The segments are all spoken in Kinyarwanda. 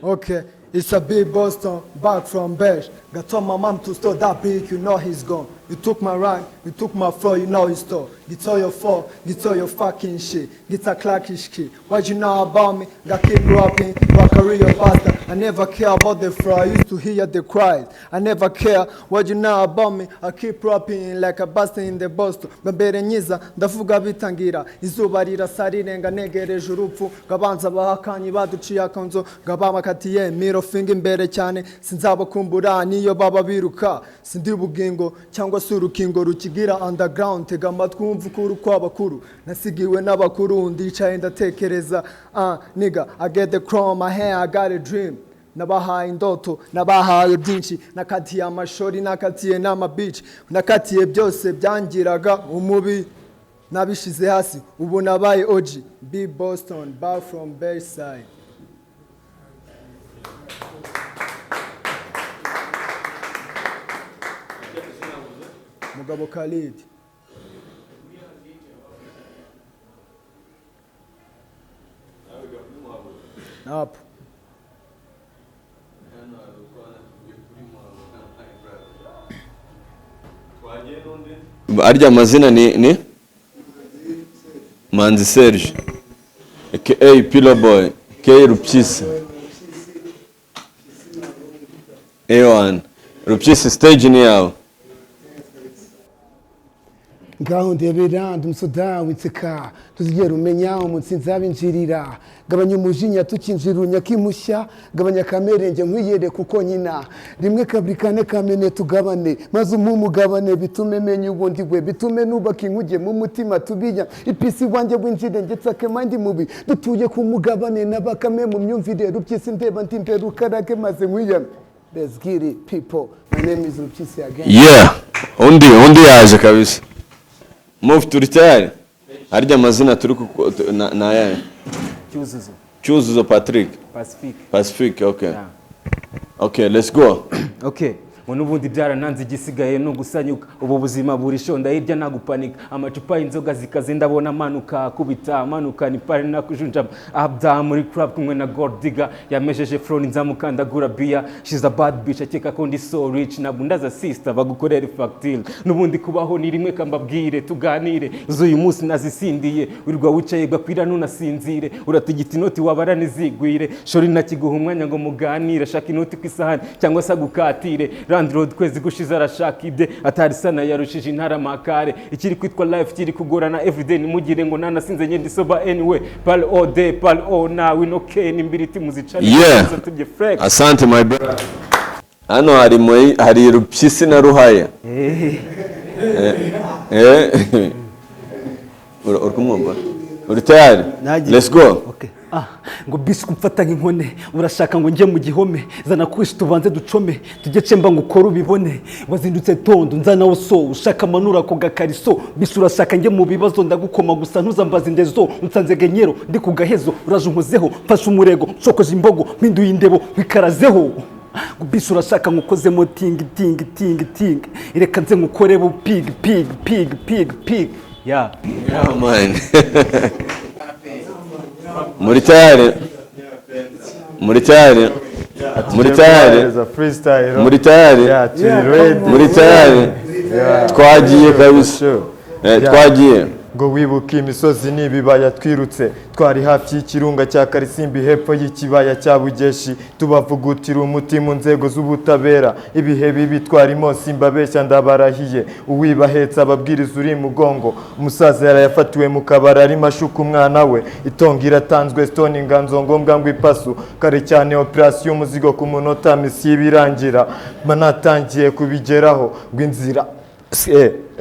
Okay, it's a big Boston, back from Besh. Got told my mom to store that big, you know he's gone. You took my rhyme, you took my flow, you know it's store. Get all your fault, get all your fucking shit. Get a clackish key. What you know about me? Got keep rapping, rock a real bastard. I never care about the fraud, I used to hear the cries. I never care what you know about me. I keep rapping like a bastard in the Boston. Mbere nyiza, ndavuga bitangira. Izuba rirasa rirenga negereje urupfu. Ngabanza bahakanyi baduciye akanzo. Ngababakatiye miro finga imbere cyane. Sinzabakumbura niyo baba biruka. Sindi bugingo cyangwa se urukingo rukigira underground. Tega amatwi wumve ukuri kw'abakuru. Nasigiwe n'abakuru ndicaye ndatekereza. Ah, nigga, I get the crown my hand, I got a dream. Nabahaye indoto, nabahaye byinshi, nakatiye amashori, nakatiye n'amabici, nakatiye byose byangiraga umubi, nabishize hasi, ubu nabaye OG. B Boston, back from Bayside. Mugabo Khalid. Up. Arya amazina ni Manzi Serge aka Pillow Boy K Rupyisi A1 Rupyisi, stage ni yawe. Ngaho ndebera ndi umusoda w'inseka, tuzigera umenya umunsi nzabinjirira. Gabanya umujinya tukinjira unyakimushya, gabanya kamerenge nkwiyere kuko nyina rimwe kabiri kane kamene tugabane, maze umugabane bitume menya ubundi we, bitume nubaka inkuge mu mutima tubinya ipisi wanjye winjire ngetsake mandi mubi dutuye ku mugabane n'abakame mu myumvire. Rupyisi ndeba ndi imbere ukarage maze nkwiyame. Let's get it, people. My name is Rupyisi again. Yeah, undi yaje kabisa. Move, turi tayari. Arya amazina turi na ayahe? Cyuzuzo. Cyuzuzo Patrick. Pacifique. Pacifique, okay. Yeah. Okay, let's go. Okay. Ngo n'ubundi byarananze, igisigaye ni ugusanyuka. Ubu buzima burishonda hirya nagupanika, amacupa y'inzoga zikaze ndabona amanuka kubita amanuka ni pari nakujunjama abda muri club kumwe na gold digger yamesheje front nzamukandagura bia. She's a bad bitch, akeka ko ndi so rich, nabundaza sister bagukorera factile. N'ubundi kubaho ni rimwe, kambabwire tuganire z'uyu munsi nazisindiye. Wirirwa wicaye gakwira nunasinzire, uratigita inoti wabara nizigwire, shori ntakiguha umwanya ngo muganire, ashaka inoti ku isahani cyangwa se agukatire. Landlord kwezi gushize arashaka ibye atari sana yarushije intara makare. Ikiri kwitwa life kiri kugorana everyday, nimugire ngo nanasinze ngende sober anyway. Pal all day pal all now we no ken imbiriti muzicane. Yeah. Tujye flex. Asante, my brother. Hano hari hari Rupyisi na Ruhaya. Eh. Uri kumwumva? Uri tayari? Nagiye. Let's go. Okay. Ah, ngo bisi kumfata nk'inkone, urashaka ngo njye mu gihome, zana kwishi tubanze ducome, tujye cemba ngo ukore ubibone. Wazindutse tondo nzana wo so ushaka manura ko gakariso, bisi urashaka njye mu bibazo ndagukoma gusa ntuzambaze indezo. Unsanze genyero ndi ku gahezo, uraje unkozeho mfashe umurego nshokoje imbogo mpinduye indebo nkwikarazeho. Ngo bisi urashaka nkukozemo tingi tingi tingi tingi, reka nze nkukore bu pig pig pig pig pig. Yeah. Yeah, man. Muri tayari? Muri tayari? Muri tayari? Freestyle. Muri tayari? Yeah, turi ready. Muri tayari? Twagiye kabisa. Sure. Twagiye. Ngo wibuke imisozi n'ibibaya twirutse, twari hafi y'ikirunga cya Karisimbi, hepfo y'ikibaya cya Bugeshi, tubavugutira umuti mu nzego z'ubutabera. Ibihe bibi twarimo simbabeshya ndabarahiye, uwibahetse ababwiriza uri mugongo. Umusaza yarayafatiwe mu kabari arimo ashuka umwana we, itongo iratanzwe stone inganzo ngombwa ngo ipasu kare cyane, operation umuzigo ku munota misiyo ibirangira manatangiye kubigeraho ngo inzira.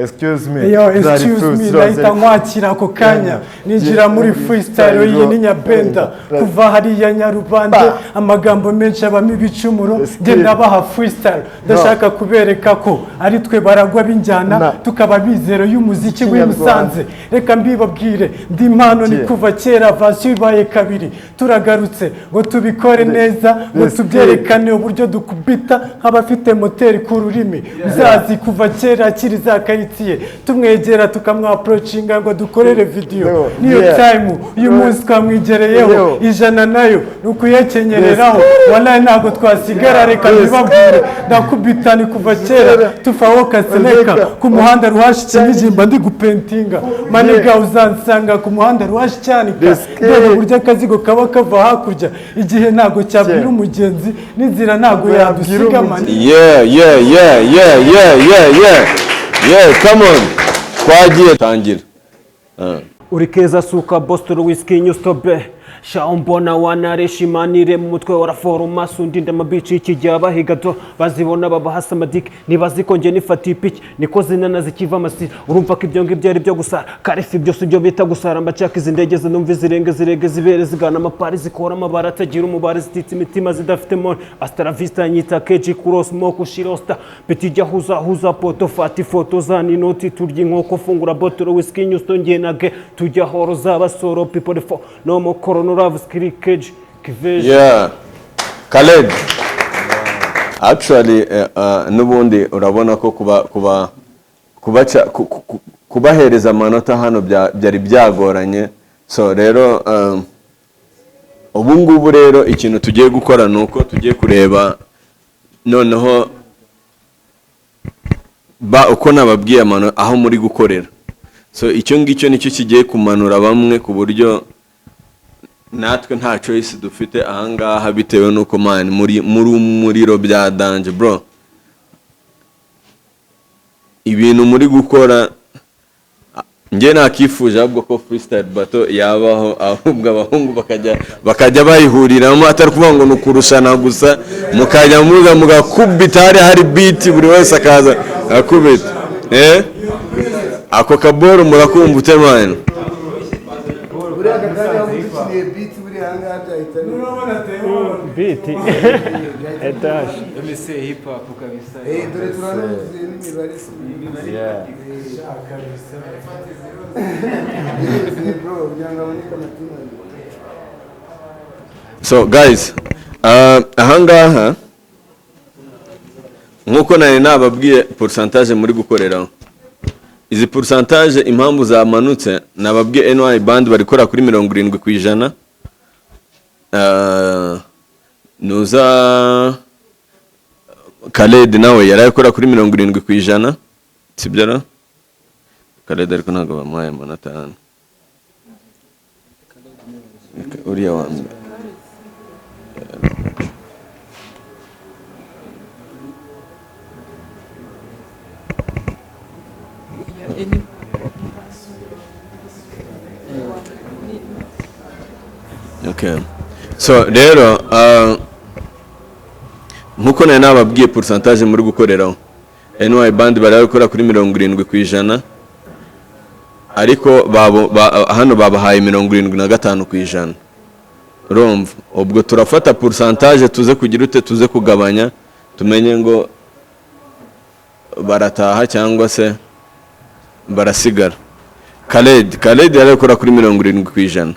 Excuse me. Yo, Zari excuse fruits, me, rose. ndahita nkwakira ako kanya ninjira muri freestyle iyi ni Nyabenda kuva hariya Nyarubande, amagambo menshi abamo ibicumuro, njye ndabaha freestyle. Ndashaka kubereka ko ari twe baragwa b'injyana, tukaba bizero y'umuziki w'i Musanze. Reka mbibabwire ndi impano ni kuva kera, version ibaye kabiri, turagarutse ngo tubikore neza, ngo tubyerekane uburyo dukubita nk'abafite moteri ku rurimi. Uzazi kuva kera akiri za karitsiye. hit ye, tumwegera tukamwapproachinga ngo dukorere video. Niyo time uyu munsi twamwigereyeho. Yo. 100 nayo ni ukuyakenyereraho. Wallahi ntabwo twasigara, reka ntibabwire. Ndakubita ni kuva kera tufaho kaseneka ku muhanda ruhashi Kinigimba, ndi gupentinga maniga, uzansanga ku muhanda ruhashi Cyanika. Ndeba uburyo akazigo kaba kava hakurya, igihe ntabwo cyabwira umugenzi n'inzira ntabwo yadusiga mani. Yeah, come on, twagiye, tangira. Ah. Uri keza, suka boston whisky nyustobe sha mbona wanareshimanire mu mutwe wa raforoma undinda amabici ikijya bahiga do bazibona babahasa amadiki nibazi ko njye nifatiye ipiki niko zinana zikiva amasi. Urumva ko ibyo ngibyo ari byo gusara karefi byose, ibyo bita gusara. Mbacaka izi ndege zinumva izirenge zirege zibere zigana amapari, zikora amabara atagira umubare, zititse imitima zidafite mone. Hasta vista nyita keji kuros moko shirosta peti jya huza huza poto fata ifoto zana inoti turya inkoko fungura botoro whisky nyusto nge nage tujya horo z'abasoro people fo no mo corona love skiri keji kiveje. Yeah, Khaled. Actually, n'ubundi urabona ko kuba kuba kubaca kubahereza amanota hano byari byagoranye. So rero, ubu ngubu rero ikintu tugiye gukora ni uko tugiye kureba noneho ba uko nababwiye aho muri gukorera. So icyo ngicyo nicyo kigiye kumanura bamwe, ku buryo natwe nta choice dufite ahangaha, bitewe n'uko, man, muri umuriro bya danger, bro. Ibintu muri gukora, njye nakifuje ahubwo ko freestyle battle yabaho, ahubwo abahungu bakajya bayihuriramo, atari kuvuga ngo ni ukurushana gusa, mukajya muza mugakubita, hari beat, buri wese akaza akubita. Ako kaboro murakumva ute, man? Buriya aka kanya waba udukiniye beat, buriya aha ngaha byahita Beat etaje. MC hip hop kabisa. Dore turanuzuye n'imibare si iruzuye, bro, kugira ngo haboneke amatima abiri. So guys, ahangaha nkuko nari nababwiye pourcentage muri gukoreraho, izi pourcentage impamvu zamanutse, nababwiye NY band bari gukora kuri 70%, nuza Khaled nawe yari akora kuri 70%, sibyo ra Khaled? Ariko ntabwo bamuhaye amanota hano, uriya wa mbere. Okay. So rero, nkuko nari nababwiye pourcentage muri gukoreraho, NY band bari gukora kuri 70%, ariko babo hano babahaye 75%. Urumva ubwo turafata pourcentage tuze kugira ute, tuze kugabanya, tumenye ngo barataha cyangwa se barasigara. Khaled yari gukora kuri 70%,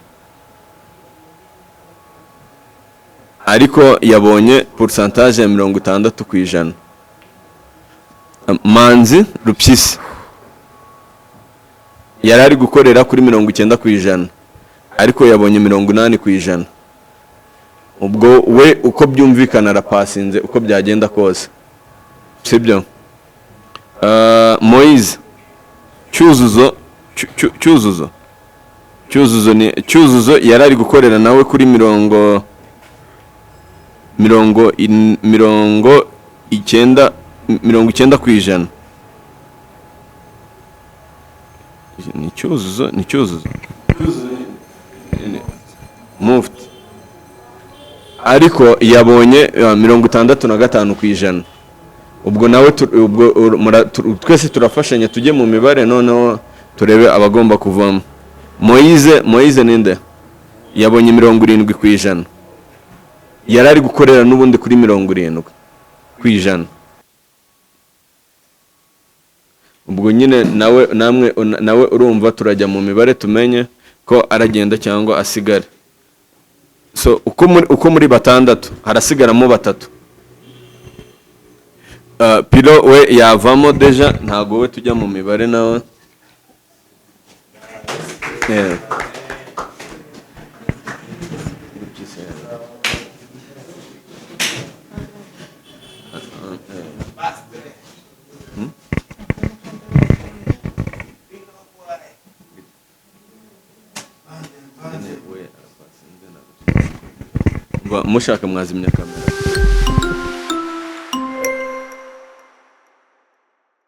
ariko yabonye pourcentage ya 60%. Manzi Rupyisi yari ari gukorera kuri 90%, ariko yabonye 80%. Ubwo we uko byumvikana arapasinze uko byagenda kose, sibyo? Moise Cyuzuzo, Cyuzuzo ni Cyuzuzo, yari ari gukorera nawe kuri 90, 90%. Ni Cyuzuzo, ni Cyuzuzo Mufti, ariko yabonye 65%. Ubwo nawe ubwo twese turafashanya tujye mu mibare, noneho turebe abagomba kuvamo. Moise ninde yabonye 70%, yari ari gukorera n'ubundi kuri 70%. Ubwo nyine nawe namwe nawe urumva turajya mu mibare tumenye ko aragenda cyangwa asigare. So uko muri batandatu harasigaramo batatu. Pilo we yavamo déjà, ntago we tujya mu mibare nawe. Yeah. Mushaka mwazimya kamera.